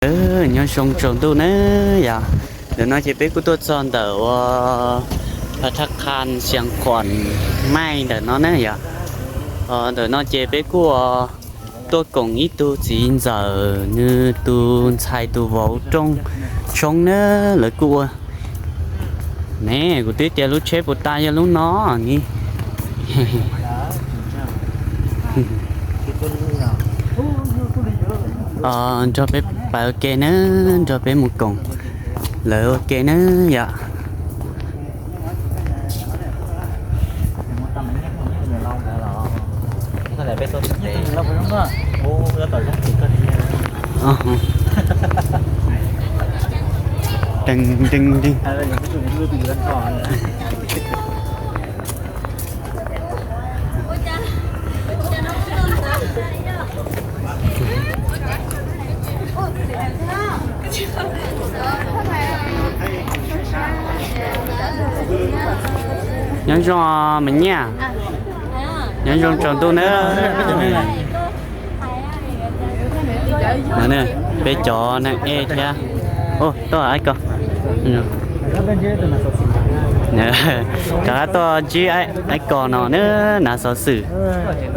Nyob zoo tsaus ntuj na yom. Ntawm no ces peb kuj tuaj txog ntawm uas Pha Thaj Qhan Xiav Khuam Maij ntawm no na yom. Ntawm no ces peb kuj tuaj koom ib tug txiv ntxawm nws tus ntxhais tus vauv rooj tshoob na, lawv kuj ua ne, kuv twb tias lub tsheb puas tas yog lub no ni. Nrog peb pais ua ke na, nrog peb mus koom lawv ua ke na yom. Deeg deeg deeg. Nyob zoo me nyuam, nyob zoo tsaus ntuj na. Peb cov neeg ej thiab. Tuaj ib ko. Rov qab tuaj ntsib ib ko no na, nav xov xwm,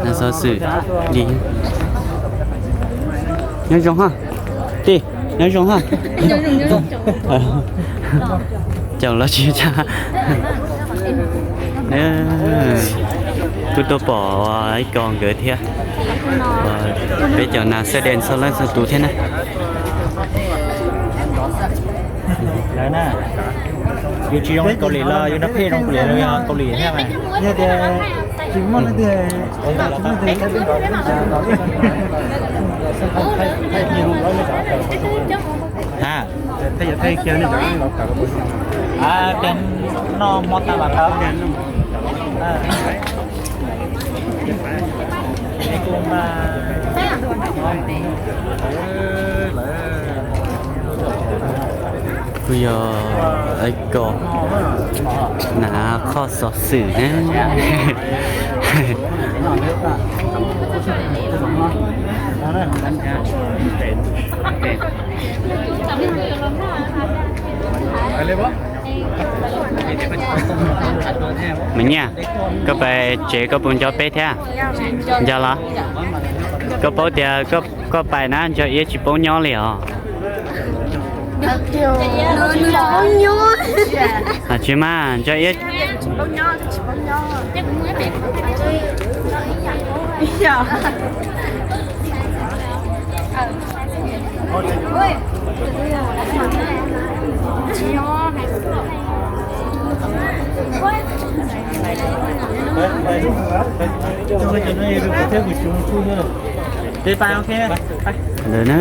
nav xov xwm li. Nyob zoo ha, tij, nyob zoo ha. Caum los tsis tsa. Kuj tuaj pom ib ko nkawd thiab. Peb cov nas xaj dees txhua leej txhua tus thiab na. Yus tsis zoo Kaus Lim los yus nrog peb zoo Kaus Lim, Kaus Lim thiab mas. Ha, ces noj hmo tas los tau. Kuj yog ib ko nav qhov xov xwm na. Me nyuam, koj pais tsev koj puas nco peb thiab? Nco los? Koj paub tias koj pais na nco iab tsis paub nyob li os. Tsis mas nco iab. Ntawd na,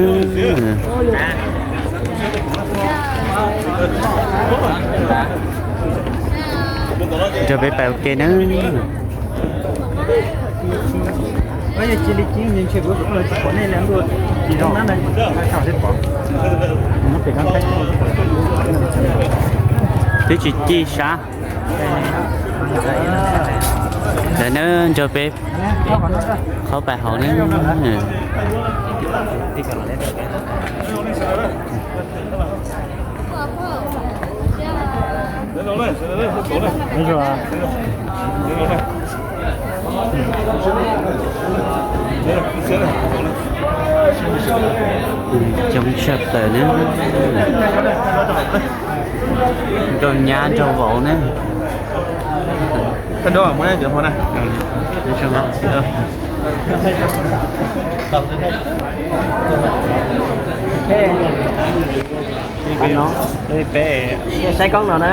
nrog peb pais ua ke na. Twb tsis cij sab. Lawv na nrog peb qhov pais hauv na. Coob tshaj plaws na. Nrog nyab nrog vauv na. Saib koob no na.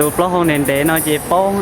Tus plaub hau ntev ntev no ces paub.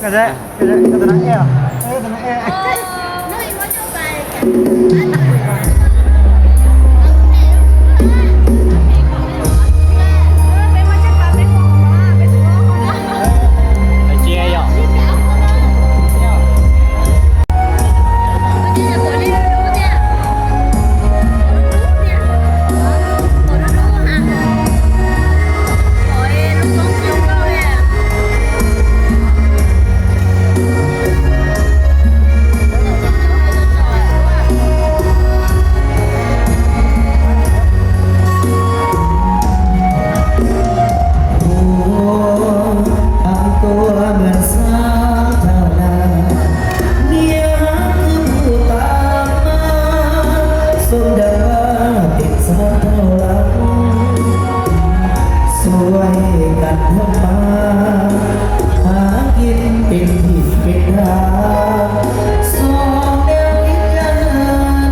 Cái đấy, cái đấy, cái đấy, cái đấy. Ua, tau tuaj mus xab tha na, niam tus tus tas mas, xub dag vaj tim xab tau lawm, xuav ib kas thab mas, hab kib pes thim pes dag, xub dag ib yam,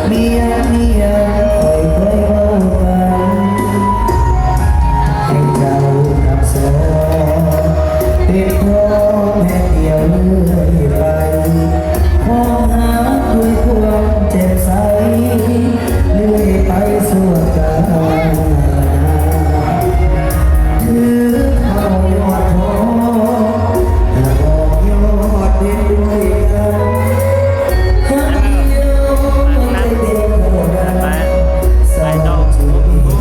niam niam qhais qhais hauv tas, hais rau nam xov, peb phob me tiav lwj pais, phob hab tuaj kuaj tseem xaiv, lwj pais xuas tas na, thwb thaum yog thov, tas pom yog deb dua ib yam, hab yog ua ntej deb dua, xav tsum ib yam.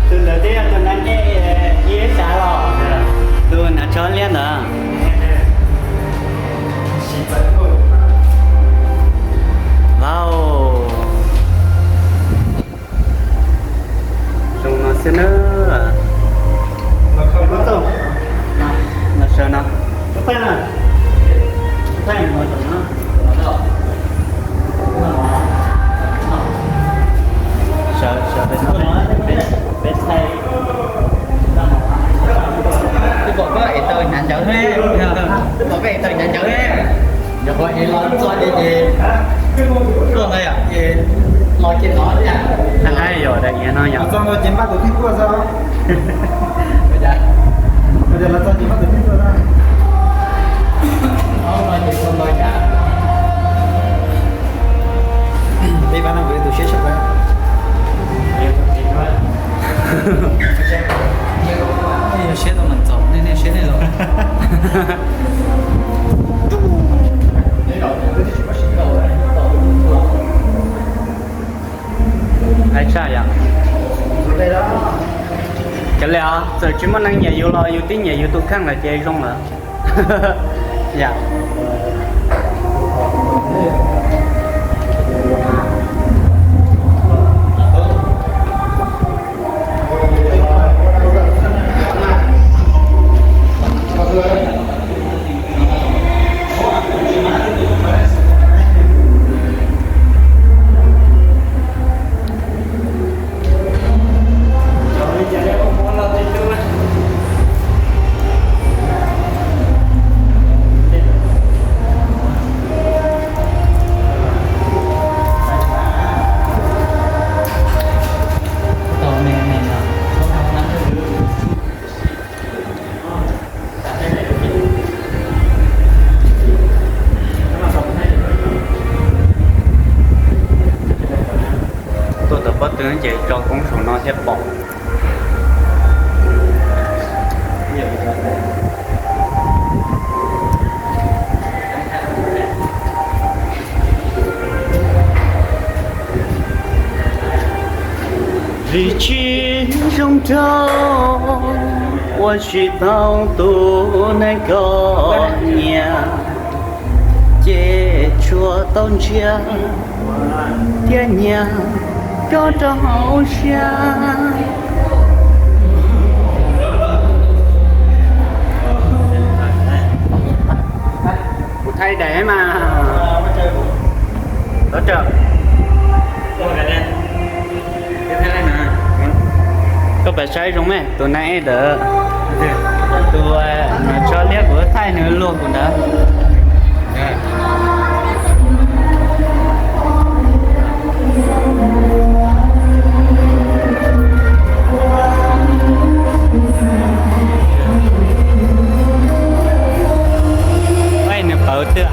Tus ntawd twb yog tus nav ncej ib xav los, tus nav tshov liab ntawd. Wow. Zoo no xwb na. No sawv no. Sawv, sawv pem no, peb thaij. Twb pom koj ev taw hnyav ncawv thiab, twb pom koj ev taw hnyav ncawv thiab. Yog qhov ev los txog ces, ces tuaj no yom, ces los ces no thiab. Hais yog daim iav no yom. Los txog no ces npaj tus thij tuaj xwb. Los txog ces npaj tus thij tuaj xwb. Peb pab no kuv tus siab tshaj plaws. Yog siab tau mas txaus, nej nej siab nej los. Hais tshaj yom. Kav liam os, txawm tsis muaj neeg nyiam yus los yus twb nyiam yus tus kheej lawm ces zoo lawm. Yam. Tuaj tom pob tw ces tso koob saum no thiaj pom. Vim tsis zoo rau ua tsis tau tus neeg koj nyiam, ces tsuas tau ntsia thiab nyiam cov rau hauv siab. Saib zoo me tus neeg ntawd, tus no tso liab kuv thaij nws luag kuv ntawd. Nws pawv twg?